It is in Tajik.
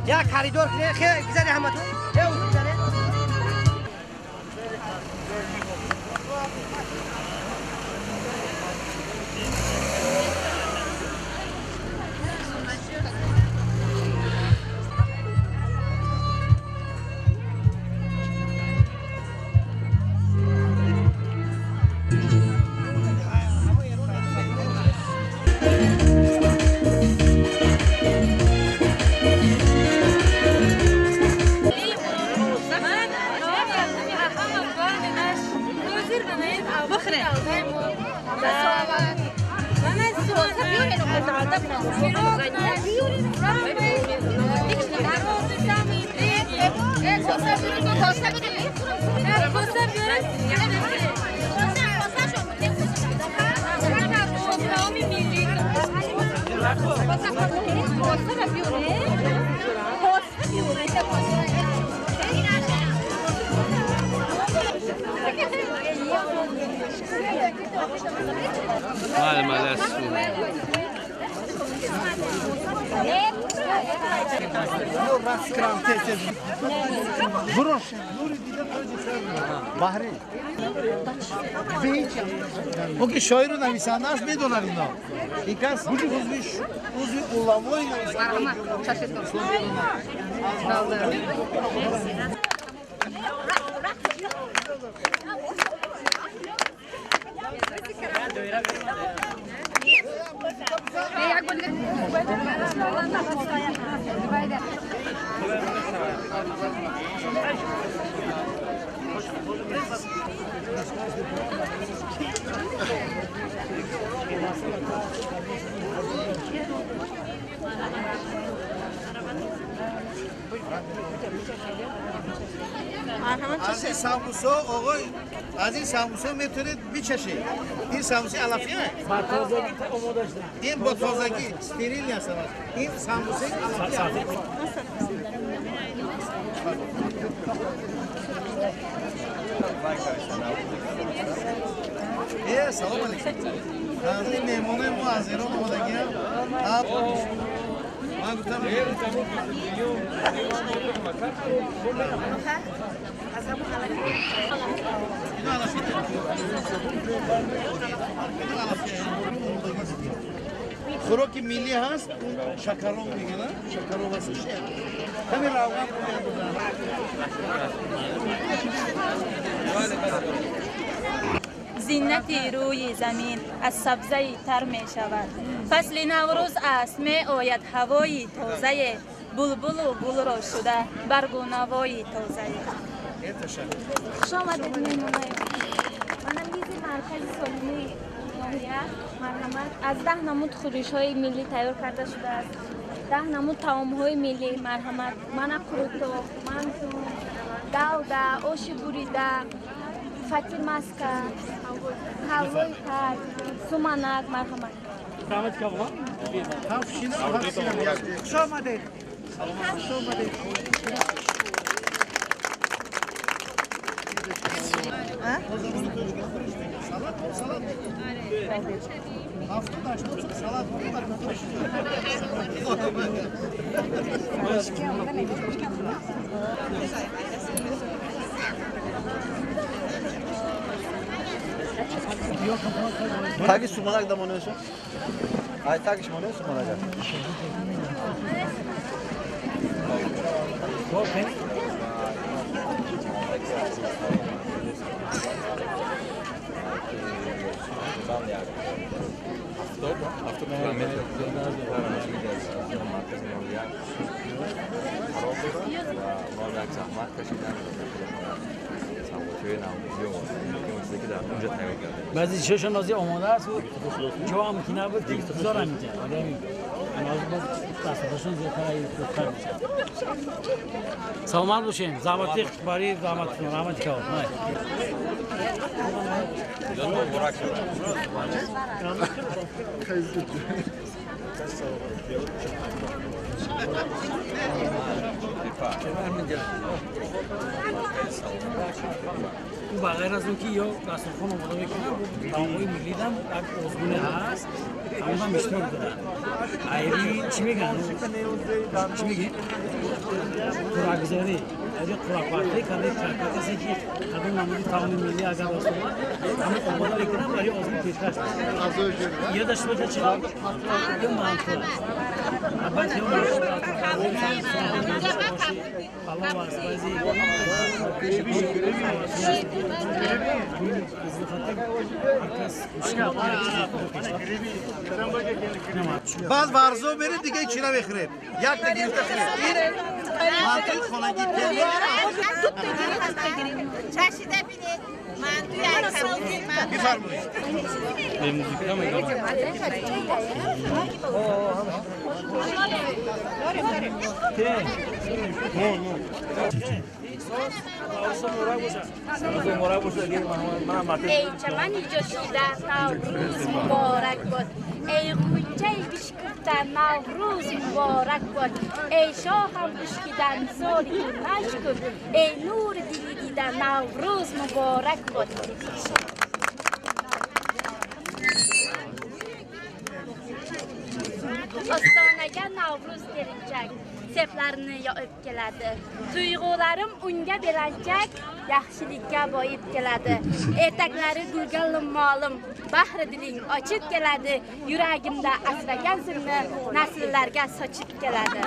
یک خریدار کنه خیلی گذاری همه تو Ки шоиру нависанда аст, медонад ино. Ин кас узви уламои нависандаи ҷумҳурии. Аз ин самбусо, оғои, аз ин самбусо метавонед бичашед. Ин самбуси алафия. Ба тозагӣ омода шуда. Ин бо тозагӣ стерил аст. Ин самбуси алафия. Э, салом алейкум. Ин меҳмонои мо аз Эрон омадагиам. Хӯроки миллӣ ҳаст, он шакароб мегӯянд, шакароб аст, ҳамин равған зинати рӯи замин аз сабзаи тар мешавад. Фасли Наврӯз аст, меояд ҳавои тозае, булбулу гулро шуда баргу навои тозае. Хуш омадед, меҳмонои. Манам мизи маркази солимии ноҳия, марҳамат. Аз 10 намуд хӯришҳои миллӣ тайёр карда шудааст, 10 намуд таомҳои миллӣ, марҳамат. Мана қурутоб, манту, давда, оши бурида, фатир маска, ҳалвои тар, суманак, марҳамат. Хуш омадед. Хуш омадед. Таги суманак да монеша? Ай тагиш моне суманак. Ҳафтод километр маркази ноҳия қарор дорад ва онҳо як заҳмат кашиданд, савғотиҳои наврӯзӣ оварданд, он чизе ки дар онҷо тайёр кардем. Баъзе чизҳошон ҳозир омода аст, ҷо ҳам ки набуд, ки гузорам инҷа. Дасташон зиёдтар хубтар мешавад. Саломат бошем. Заҳмати барои заҳмататон, раҳмати калон. Муборак шавад. Ба ғайр аз он ки ё дастурхон омода мекунад, таомҳои миллӣ дам як озмуне ҳаст, ҳамонам иштирок дорад. Айри чӣ мегӯянд? Чӣ мегӯед? Қуръагузорӣ. Айри қуръапартӣ каде касе ки кадом намуди таоми миллӣ агар рост омад, ҳамон омода мекунад, барои озмун пешкаш мекунад. Ё дошта бошад чӣ? Ё манту аст. Баъд ё палов аст, баъзе баъд варзо меред, дига чӣ намехӯред, якта гирифта хӯред. Ин мантуи хонагӣ. Чашида бинед, мантуи бифармоед. Эй чамани ҷӯшида, Наврӯз муборак бод. Эй ғунчаи бишкуфта, Наврӯз муборак бод. Эй шоҳам бишкидан, соли ту нашкуфт. Эй нури дили дида, Наврӯз муборак бод. Ostonaga Navruz terinchak, seplarni yo'ib keladi. Tuyg'ularim unga belanchak, yaxshilikka boyib keladi. Etaklari gulga limmolim, bahri diling ochib keladi. Yuragimda asragan sirni nasllarga sochib keladi.